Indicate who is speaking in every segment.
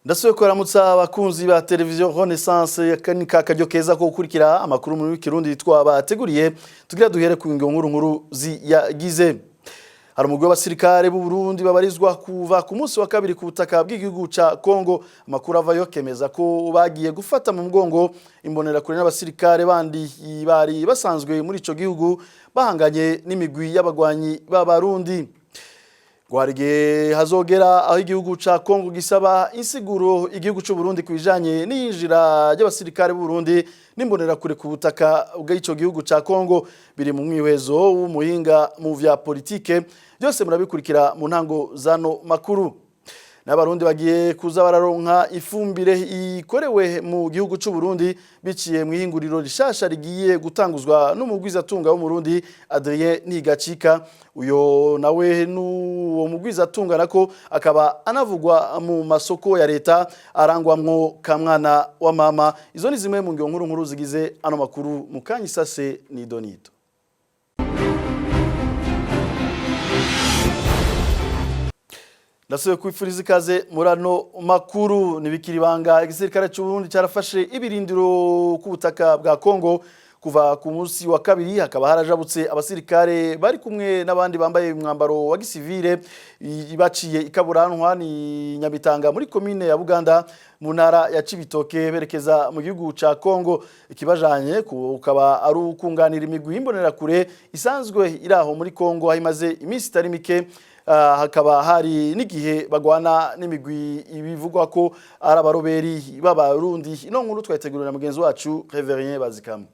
Speaker 1: Ndasubiye kuramutsa abakunzi ba televiziyo Renaissance. Ni akaryo keza ko gukurikira amakuru muri Kirundi twabateguriye. Tugira duhere ku ngingo nkuru nkuru ziyagize. Hari umugwi w'abasirikare b'u Burundi babarizwa kuva ku munsi wa kabiri ku butaka bw'igihugu ca Kongo. Amakuru avayo kemeza ko bagiye gufata mu mugongo imbonerakure n'abasirikare bandi bari basanzwe muri ico gihugu bahanganye n'imigwi y'abagwanyi b'Abarundi. Ngo hari igihe hazogera aho igihugu ca Kongo gisaba insiguro igihugu c'u Burundi ku bijanye n'iyinjira ry'abasirikare b'u Burundi n'imbonerakure ku butaka bw'ico gihugu ca Kongo. Biri mu mwihwezo w'umuhinga mu vya politike. Byose murabikurikira mu ntango zano makuru. N'Abarundi bagiye kuza bararonka ifumbire ikorewe mu gihugu c'u Burundi biciye mu ihinguriro rishasha rigiye gutanguzwa n'umugwizatunga w'Umurundi Adrien Ntigacika. Uyo nawe n'uwo mugwizatunga nako akaba anavugwa mu masoko ya leta arangwamwo kamwana wa mama. Izo ni zimwe mu ngingo nkuru nkuru zigize ano makuru. Mu kanya isase nidonido. Ndasubiye kwifuriza ikaze muri ano makuru. Nibikiri ibanga, igisirikare cy'u Burundi cyarafashe ibirindiro ku butaka bwa Kongo kuva ku munsi wa kabiri. Hakaba harajabutse abasirikare bari kumwe n'abandi bambaye umwambaro wa gisivile, baciye ikaburantwa ni Nyamitanga muri komine ya Buganda mu ntara ya Cibitoke, berekeza mu gihugu ca Kongo. Ikibajanye kukaba ari ukunganira imigwi y'imbonerakure isanzwe iri aho muri Kongo, aho imaze iminsi itari mike. Hakaba hari n'igihe bagwana n'imigwi ibivugwa ko ari abaroberi b'Abarundi. Ino nkuru twayiteguriwe na mugenzi wacu Reverien Bazikama.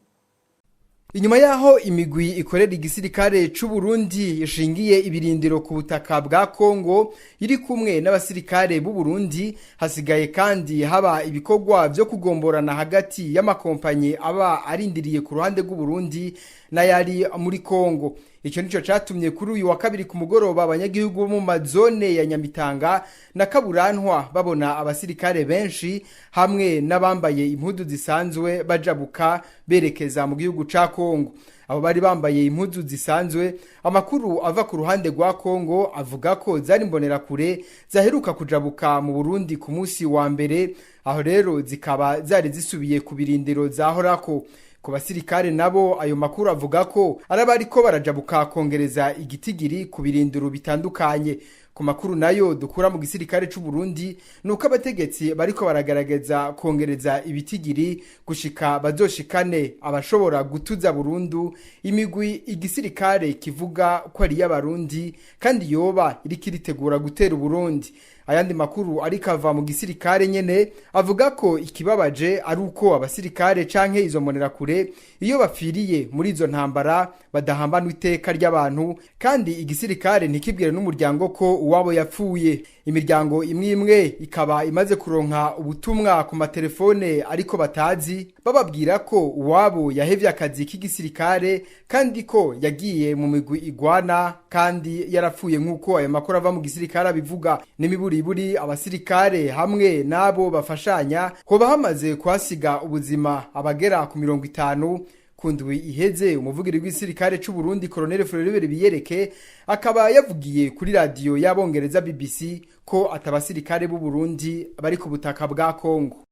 Speaker 2: Inyuma yaho imigwi ikorera igisirikare c'u Burundi ishingiye ibirindiro ku butaka bwa Kongo iri kumwe n'abasirikare b'u Burundi, hasigaye kandi haba ibikorwa vyo kugomborana hagati y'amakompanyi aba arindiriye ku ruhande rw'u Burundi n'ayari muri Kongo. Ico nico catumye kuri uyu wa kabiri ku mugoroba abanyagihugu bo mu mazone ya Nyamitanga na Kaburantwa babona abasirikare benshi hamwe n'abambaye impuzu zisanzwe bajabuka berekeza mu gihugu ca Kongo. Abo bari bambaye impuzu zisanzwe, amakuru ava ku ruhande rwa Kongo avuga ko zari imbonerakure zaheruka kujabuka mu Burundi ku munsi wa mbere, aho rero zikaba zari zisubiye ku birindiro zahorako. Ku basirikare nabo, ayo makuru avuga ko ari abariko barajabuka kongereza igitigiri ku birindiro bitandukanye. Ku makuru nayo dukura mu gisirikare c'u Burundi nuko abategetsi bariko baragaragaza kongereza ibitigiri gushika bazoshikane abashobora gutuza burundu imigwi igisirikare kivuga ko ari y'Abarundi kandi yoba iriko iritegura gutera Uburundi. Ayandi makuru ariko ava mu gisirikare nyene avuga ko ikibabaje ari uko abasirikare canke izo mbonerakure iyo bapfiriye muri izo ntambara badahambanwa iteka ry'abantu, kandi igisirikare ntikibwire n'umuryango ko uwabo yapfuye. Imiryango imwe imwe ikaba imaze kuronka ubutumwa ku matelefone ariko batazi, bababwira ko uwabo yahevye akazi k'igisirikare kandi ko yagiye mu migwi igwana kandi yarapfuye, nk'uko ayo makuru ava mu gisirikare abivuga. N'imiburiburi abasirikare hamwe n'abo bafashanya hoba hamaze kuhasiga ubuzima abagera ku 50. Ku ndwi iheze, umuvugiri w'igisirikare c'u Burundi Colonel Floribert Biyereke akaba yavugiye kuri radiyo y'Abongereza BBC ko atabasirikare b'u Burundi bari ku butaka bwa Kongo.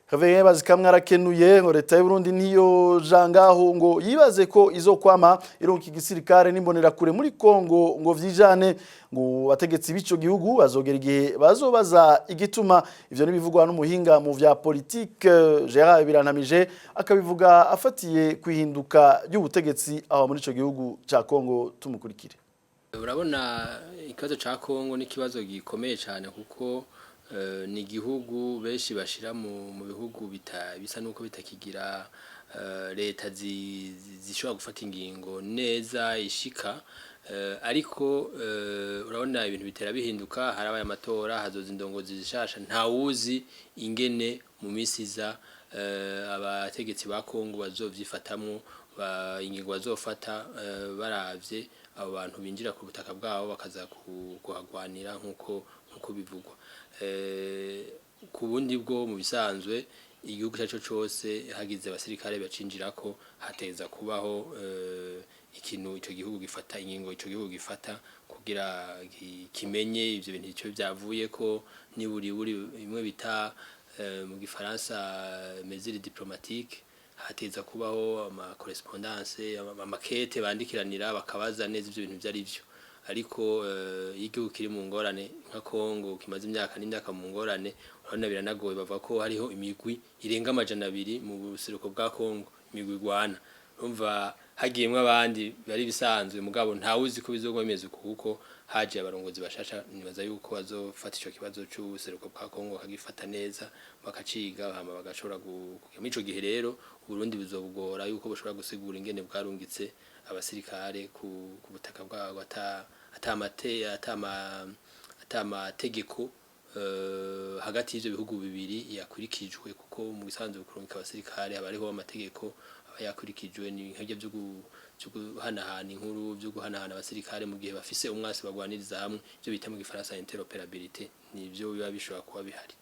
Speaker 1: Reverien Bazikamwe arakenuye. Ngo leta y'u Burundi niyo jangaho ngo yibaze ko izokwama ironka igisirikare n'imbonerakure muri Kongo ngo vyijane. Ngo bategetsi b'ico gihugu bazogera igihe bazobaza igituma. Ivyo nibivugwa n'umuhinga mu vya politique Gerard Birantamije, akabivuga afatiye kwihinduka ry'ubutegetsi aho muri ico gihugu ca Kongo. Tumukurikire.
Speaker 3: Urabona, ikibazo ca Kongo ni ikibazo gikomeye cyane, kuko ni igihugu benshi bashira mu bihugu bisa nuko bitakigira leta zishobora gufata ingingo neza ishika. Ariko urabona ibintu bitera bihinduka. Harabaye amatora, hazoza indongozi zishasha. Ntawuzi ingene mu minsi iza abategetsi ba Kongo bazovyifatamwo, ingingo bazofata baravye abo bantu binjira ku butaka bwabo bakaza kuhagwanira nkuko bivugwa. Ku bundi bwo mu bisanzwe, igihugu cyacu cose hagize abasirikare bacinjirako, hateza kubaho ikintu ico gihugu gifata, ingingo ico gihugu gifata kugira kimenye ivyo bintu ico byavuye ko niburi buri bimwe bita mu gifaransa mesure diplomatique. Hateza kubaho ama correspondance, amakete bandikiranira, bakabaza neza ivyo bintu vyari vyo. Ariko iyo igihugu kiri mu ngorane nka Kongo, kimaze imyaka n'imyaka mu ngorane, urabona biranagoye. Bavuga ko hariho imigwi irenga 200 mu buseruko bwa Kongo, imigwi igwana. Urumva hagiyemwo abandi bari bisanzwe, mugabo ntawuzi ko bizoguma bimeze uko, kuko haje abarongozi bashasha. Nibaza yuko bazofata ico kibazo c'ubuseruko bwa Kongo bakagifata neza, bakaciga, hama bagashobora muri ico gihe rero Uburundi bizobugora yuko bushobora gusigura ingene bwarungitse abasirikare ku butaka bwabo ata atamategeko hagati y'ivyo bihugu bibiri yakurikijwe, kuko mu bisanzwe kurungika abasirikare haba hariho amategeko aba yakurikijwe. Ni nk'ivyo vyo guhanahana inkuru, vyo guhanahana abasirikare mu gihe bafise umwasi bagwaniriza hamwe, ivyo bita mu gifaransa interopérabilité, nivyo biba bishobora kuba bihari.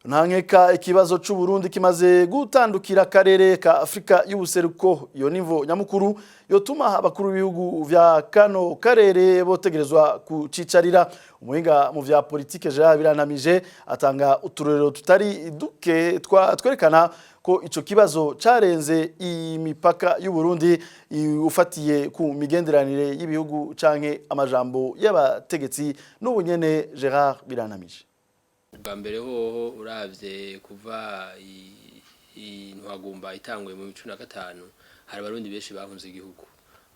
Speaker 1: Nta nkeka, ikibazo c'u Burundi kimaze gutandukira akarere ka Afrika y'ubuseruko. Iyo nivo nyamukuru yotuma abakuru b'ibihugu vya kano karere botegerezwa kucicarira. Umuhinga mu vya politike Gerard Birantamije atanga uturorero tutari duke twerekana ko ico kibazo carenze imipaka y'u Burundi, ufatiye ku migenderanire y'ibihugu canke amajambo y'abategetsi. N'ubu nyene Gerard Birantamije.
Speaker 3: Bwa mbere hoho, uravye kuva intwagumba itanguye mu 2015, hari abarundi benshi bahunze igihugu.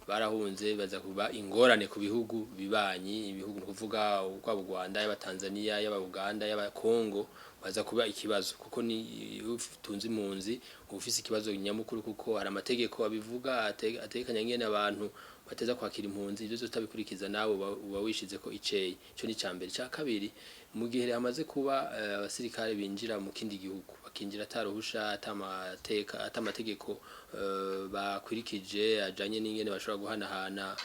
Speaker 3: Barahunze, baza kuba ingorane ku bihugu bibanyi. Ibihugu ni kuvuga rwaba u Rwanda, yaba Tanzania, yaba Uganda, yaba Congo, baza kuba ikibazo, kuko ni iyo utunze impunzi uba ufise ikibazo nyamukuru, kuko hari amategeko abivuga ategekanya ingene abantu bateza kwakira impunzi. Ivyo vyose utabikurikiza, nawe uba wishize ko iceye. Ico ni icambere. Ica kabiri, mu gihe hamaze kuba abasirikare binjira mu kindi gihugu, bakinjira ataruhusha, atamateka, atamategeko bakwirikije ajanye n'ingene bashobora guhanahana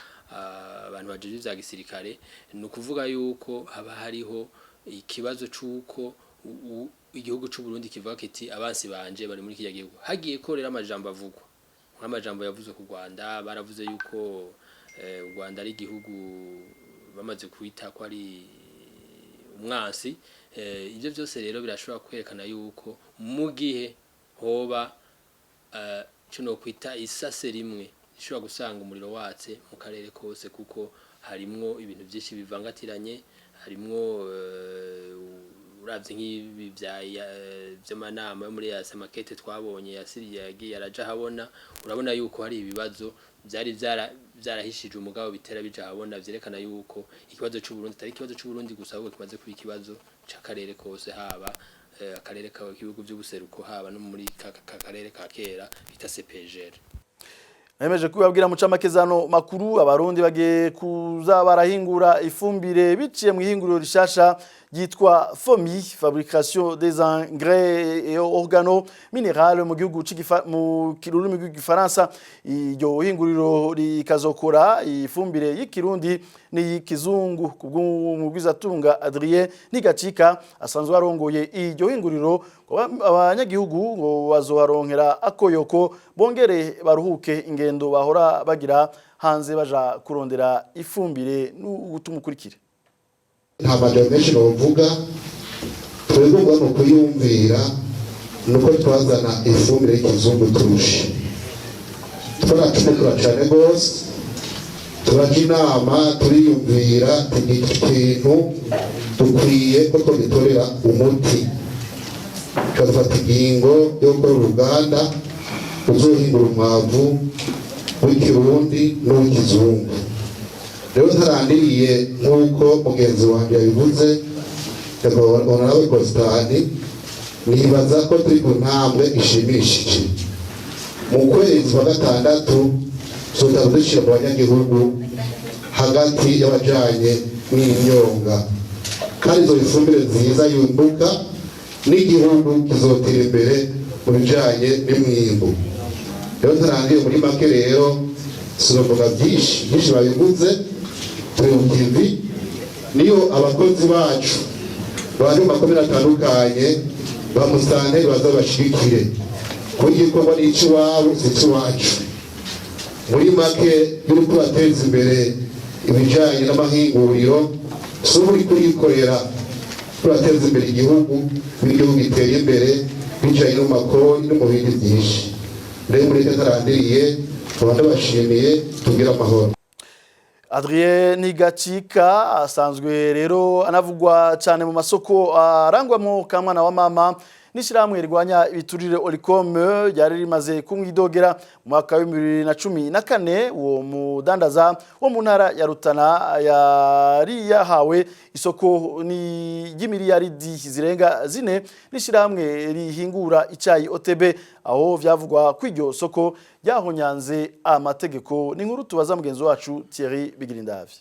Speaker 3: abantu bajeje ivya gisirikare, ni ukuvuga yuko haba hariho ikibazo c'uko igihugu c'u Burundi kivuga kiti: "Abansi banje bari muri kiriya gihugu." Hagiye ko rero amajambo avugwa, nk'amajambo yavuze ku Rwanda, baravuze yuko u Rwanda ari igihugu bamaze kwita ko ari umwansi. Ibyo byose rero birashobora kwerekana yuko mu gihe hoba ico nokwita isase rimwe, ishobora gusanga umuriro watse mu karere kose, kuko harimwo ibintu byinshi bivangatiranye. Harimwo uravye nk'ibi vy'amanama yo muri ya samakete twabonye ya Syria yagiye araja habona, urabona yuko hari ibibazo vyari vyarahishije umugabo bitera bija habona, vyerekana yuko ikibazo c'u Burundi atari ikibazo c'u Burundi gusa, ahubwo kimaze kuba ikibazo c'akarere kose, haba akarere k'ibihugu vy'ubuseruko, haba no muri ka karere ka kera bita CEPGL.
Speaker 1: Nemeje kubabwira mu camakezano makuru, abarundi bagiye kuza barahingura ifumbire biciye mu ihinguriro rishasha ryitwa FOMI, fabrication des engrais et organo minéral mu gihugu mu rurimi rw'igifaransa. Iryo hinguriro rikazokora ifumbire y'ikirundi n'iy'ikizungu. Kubw'umugwizatunga Adrien Nigacika asanzwe arongoye iryo hinguriro, ngo abanyagihugu ngo bazoharonkera akoyoko, bongere baruhuke ingendo bahora bagira hanze baja kurondera ifumbire. N'utumukurikire.
Speaker 4: Nta majambo menshi bavuga. Twebwe ubwo ni ukuyumvira, ni uko twazana ifumbire y'ikizungu turushe. Twaracumukura cyane rwose, turaja inama, turiyumvira tuti: "Iki kintu dukwiye ko twagitorera umuti." Tukafata ingingo yo gukora uruganda ruzohingura umwavu w'ikirundi n'uw'ikizungu. Rero ntarandiriye, nk'uko mugenzi wanjye yabivuze, honorable Constantine, nibaza ko turi ku ntambwe ishimishije. Mu kwezi kwa gatandatu tuzotanga dushyira mu banyagihugu hagati y'abajanye n'imyonga, kandi izo ifumbire nziza yimbuka n'igihugu kizotera imbere mu bijanye n'imwimbu. Rero ntarangiye, muri make rero sinovuga byinshi byinshi, babivuze. Turi mu kivi, niyo abakozi bacu bari mu makomine atandukanye ba musitanteri baza bashigikire, kuko igikorwa ni icy'iwabo, si icy'iwacu. Muri make, uriko urateza imbere ibijanye n'amahinguriro, si uba uriko urikorera, urateza imbere igihugu. N'igihugu giteye imbere bijanye no mu makori no mu bindi byinshi. Rero muri ntarandiriye, nkaba ndabashimiye. Tugire amahoro.
Speaker 1: Adrien Ntigacika asanzwe rero anavugwa cyane mu masoko arangwamo kamwana wa mama. N'ishyirahamwe rirwanya ibiturire Olucome ryari rimaze kumwidogera mu mwaka wa 2014. Uwo mudandaza wo mu ntara ya Rutana yari yahawe isoko ni ry'imiliyaridi zirenga 4 n'ishyirahamwe rihingura icyayi OTB, aho vyavugwa ko iryo soko ryahonyanze amategeko. Ni inkuru tubaza mugenzi wacu Thierry Bigirindavye.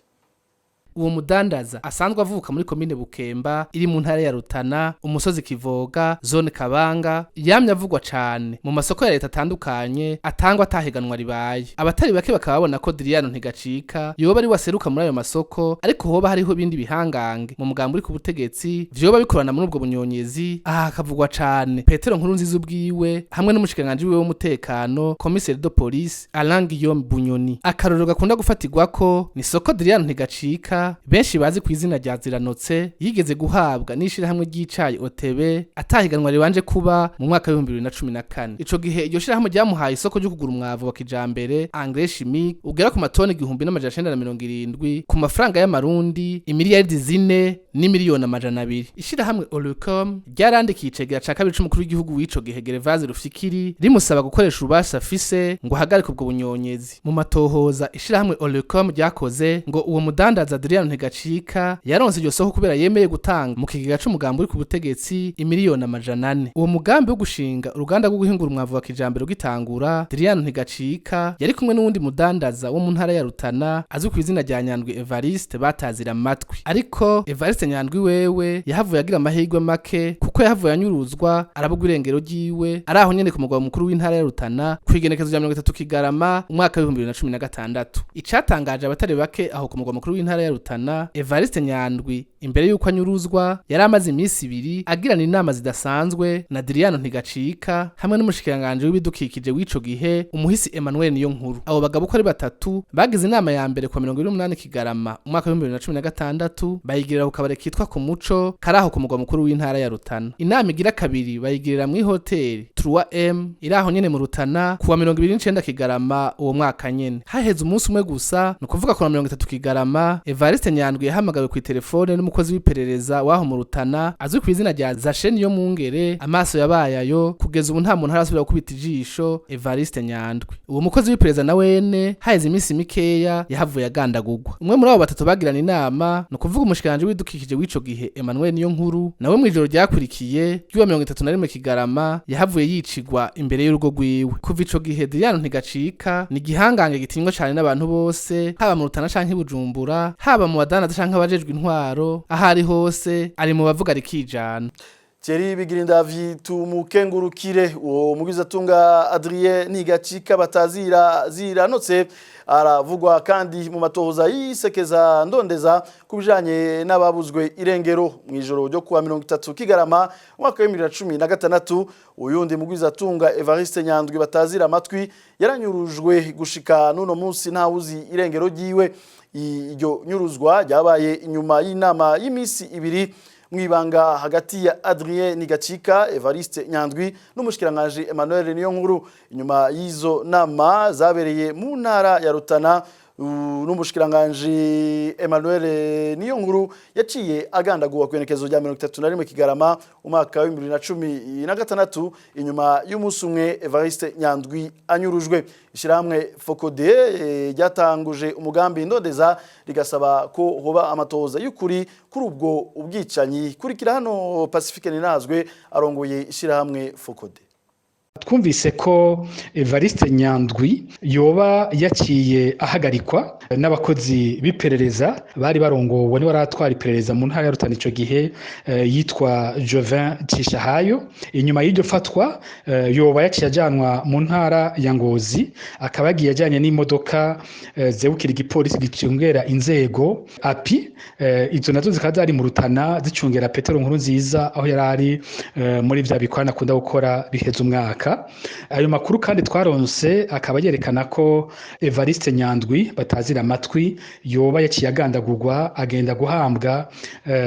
Speaker 5: Uwo mudandaza asanzwe avuka muri komine Bukemba iri mu ntara ya Rutana, umusozi Kivoga, zone Kabanga, yamye avugwa cane mu masoko ya leta atandukanye atangwa atahiganwa ribaye. Abatari bake bakaba babona ko Adriano Ntigacika yoba ari waseruka muri ayo masoko, ariko hoba hariho ibindi bihangange mu mugambi uri ku butegetsi vyoba bikorana muri ubwo bunyonyezi. Aha hakavugwa cane Petero Nkurunziza ubwiwe hamwe n'umushikiranganji wiwe w'umutekano, commissaire de police Alain Guillaume Bunyoni. Akarorero gakunda gufatirwako ni soko Adriano Ntigacika, benshi bazi ku izina rya Ziranotse, yigeze guhabwa n'ishirahamwe ry'icayi OTB atahiganwa ribanje kuba mu mwaka wa 2014. Ico gihe iryo shirahamwe ryamuhaye isoko ryo kugura umwavu wa kijambere, engrais chimique, ugera ku matoni 1970 ku mafaranga y'amarundi imiliyaridi 4 n'imiliyoni 200. Ishirahamwe Olucome ryarandikiye icegera ca kabiri c'umukuru w'igihugu w'ico gihe, Gervase Rufyikiri, rimusaba gukoresha ububasha afise ngo ahagarike ubwo bunyonyezi. Mu matohoza ishirahamwe Olucome ryakoze, ngo uwo mudandaza Adriano Ntigacika yaronse iryo soko kubera yemeye gutanga mu kigega c'umugambi uri ku butegetsi imiliyoni 400. Uwo mugambi wo gushinga uruganda rwo guhingura umwavu wa kijambere ugitangura, Adriano Ntigacika yari kumwe n'uwundi mudandaza wo mu ntara ya Rutana azwi ku izina rya Nyandwi Evariste, batazira amatwi. Ariko Evariste Nyandwi wewe yahavuye agira amahirwe make, kuko yahavuye anyuruzwa, arabugwa irengero ryiwe ari aho nyene ku mugwa mukuru w'intara ya Rutana kw'igenekezo rya 30 Kigarama umwaka wa 2016. Icatangaje abatari bake aho ku mugwa mukuru w'intara ya Rutana, Evariste Nyandwi imbere yuko anyuruzwa yari amaze iminsi 2 agirana inama zidasanzwe na Adriano Ntigacika hamwe n'umushikiranganje w'ibidukikije w'ico gihe, umuhisi Emmanuel Niyonkuru. Abo bagabo uko ari batatu bagize inama ya mbere kwa 28 Kigarama umwaka wa 2016, bayigirira ku kabare kitwa ku Muco kari aho ku mugwa mukuru w'intara ya Rutana. Inama igira kabiri bayigirira mu hoteli 3M iri aho nyene mu Rutana kuwa 29 Kigarama uwo mwaka nyene. Haheze umunsi umwe gusa, ni ukuvuga kuwa 30 Kigarama, Evariste Nyandwi yahamagawe ku telefone n'umukozi w'iperereza waho mu Rutana azwi ku izina rya Zasheni yo Mungere. Amaso yabaye ayo, kugeza ubu nta muntu arasubira gukubita ijisho Evariste Nyandwi. Uwo mukozi w'iperereza na wene haheze iminsi mikeya yahavuye agandagurwa. Umwe muri abo batatu bagirana inama, ni ukuvuga umushikiranganje w'ibidukikije w'ico gihe Emmanuel Niyonkuru, nawe mw'ijoro ryakurikiye ry'uwa 31 Kigarama yahavuye yicigwa imbere y'urugo rwiwe. Kuva ico gihe Adriano Ntigacika ni igihangange gitinywa cane n'abantu bose, haba mu Rutana canke i Bujumbura, haba mu badandaza canke abajejwe intwaro, aho ari hose ari mu bavuga rikijana.
Speaker 1: Thierry Bigirindavyi, tumukengurukire. Uwo mugwizatunga Adrien Ntigacika batazira Ziranotse aravugwa kandi mu matohoza yisekeza ndondeza kubijanye n'ababuzwe irengero mu ijoro ryo kuwa 30 Kigarama umwaka wa 2016. Uyundi mugwizatunga Evariste Nyandwi batazira amatwi yaranyurujwe, gushika nuno munsi ntawuzi irengero ryiwe. Iryo nyuruzwa ryabaye inyuma y'inama y'imisi 2 mwibanga hagati ya Adrien Ntigacika, Evariste Nyandwi n'umushikiranganje Emmanuel Niyonkuru. Inyuma y'izo nama zabereye mu ntara ya Rutana, n'umushikiranganje Emmanuel Niyonkuru yaciye agandaguwa kwenekezo rya 31 Kigarama umwaka wa 2016, inyuma y'umunsi umwe Evariste Nyandwi anyurujwe. Ishyirahamwe Focode ryatanguje umugambi ndondeza, rigasaba ko hoba amatohoza y'ukuri kuri ubwo ubwicanyi. Kurikira hano Pacifique Ninazwe arongoye ishyirahamwe Focode.
Speaker 6: Twumvise ko Evariste Nyandwi yoba yaciye ahagarikwa n'abakozi b'iperereza bari barongowe ni aratwara iperereza mu ntara ya Rutana ico gihe, yitwa Jovin Cishahayo. Inyuma y'iryo fatwa yoba yaciye ajanwa mu ntara ya Ngozi, akaba yagiye ajanye n'imodoka zewukira igipolisi gicungera inzego, API. Izo nazo zikaba zari mu Rutana zicungera Petero Nkurunziza aho yari ari muri vya bikorana akunda gukora biheza umwaka. mwaka. Ayo makuru kandi twaronse akaba yerekana ko Evariste Nyandwi batazira amatwi yoba yaciye agandagurwa, agenda guhambwa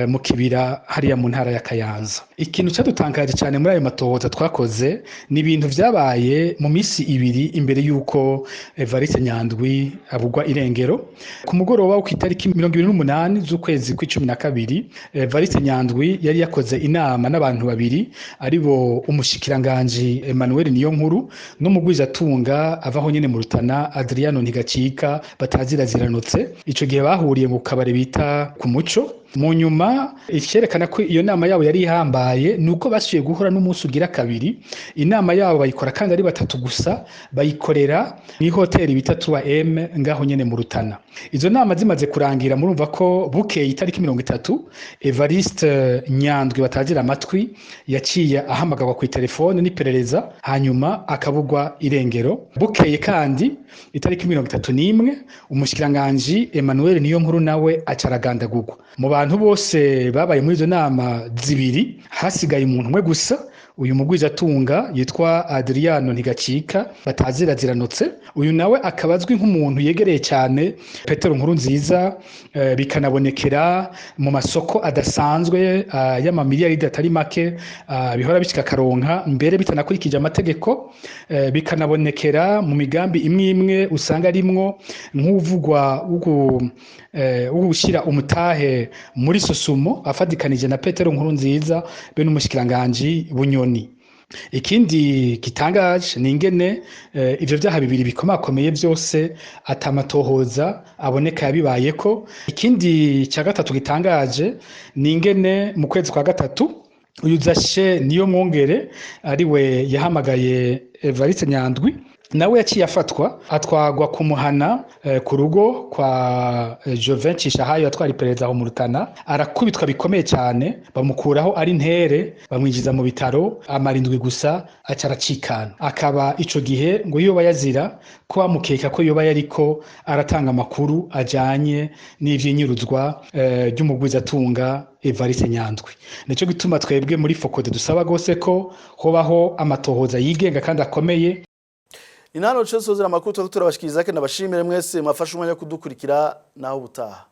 Speaker 6: mu kibira hariya mu ntara ya Kayanza. Ikintu cyadutangaje cyane muri ayo matohoza twakoze ni ibintu vyabaye mu misi 2 imbere y'uko Evariste Nyandwi abugwa irengero. Ku mugoroba wo kw'itariki 28 z'ukwezi kw'icumi na kabiri, Evariste Nyandwi yari yakoze inama n'abantu babiri, aribo umushikiranganji Emmanuel Niyonkuru n'umugwizatunga avaho nyene mu Rutana Adriano Ntigacika bataziraziranutse. Ico gihe bahuriye mu kabare bita ku Muco. Mu nyuma, icyerekana ko iyo nama yabo yari ihambaye ni uko basubiye guhura n'umunsi ugira kabiri. Inama yabo bayikora kandi ari batatu gusa, bayikorera mu ihoteli bita Tuwa M ngaho nyene mu Rutana. Izo nama zimaze kurangira, murumva ko bukeye itariki 30 Evariste Nyandwi batazira amatwi yaciye ahamagarwa ku telefone n'iperereza, hanyuma akabugwa irengero. Bukeye kandi itariki 31 umushikiranganji Emmanuel Niyonkuru nawe acaragandagurwa. Mu bantu bose babaye muri izo nama zibiri hasigaye umuntu umwe gusa, uyu mugwizatunga yitwa Adriano Ntigacika bataziraziranutse. Uyu nawe akaba azwi nk'umuntu yegereye cyane Petero Nkurunziza, bikanabonekera mu masoko adasanzwe y'amamiliyaridi atari make bihora bishika karonka mbere bitanakurikije amategeko, bikanabonekera mu migambi imwe imwe usanga arimwo, nk'uvugwa wo gushyira umutahe muri Sosumo afatikanije na Petero Nkurunziza be n'umushikiranganji Bunyoni. Ikindi gitangaje ni ingene ivyo vyaha bibiri bikomakomeye vyose atamatohoza aboneka yabibayeko. Ikindi cya gatatu gitangaje ni ingene mu kwezi kwa gatatu uyu Zashe niyo mwongere ariwe yahamagaye Evariste Nyandwi nawe yaciye afatwa, atwagwa kumuhana ku rugo kwa Jovin Cishahayo atwara iperereza aho mu Rutana, arakubitwa bikomeye cyane, bamukuraho ari ntere, bamwinjiza mu bitaro, amara indwi gusa aca aracikana. Akaba ico gihe ngo yoba yazira ko bamukeka ko yoba yariko aratanga amakuru ajanye n'ivy'inyuruzwa ry'umugwizatunga Evariste Nyandwi. Nico gituma twebwe muri Fokode dusaba gose ko hobaho amatohoza yigenga kandi akomeye.
Speaker 1: Inano cyo sozera amakuru turabashikiriza, ke nabashimire mwese mwafashe umwanya kudukurikira. Naho ubutaha.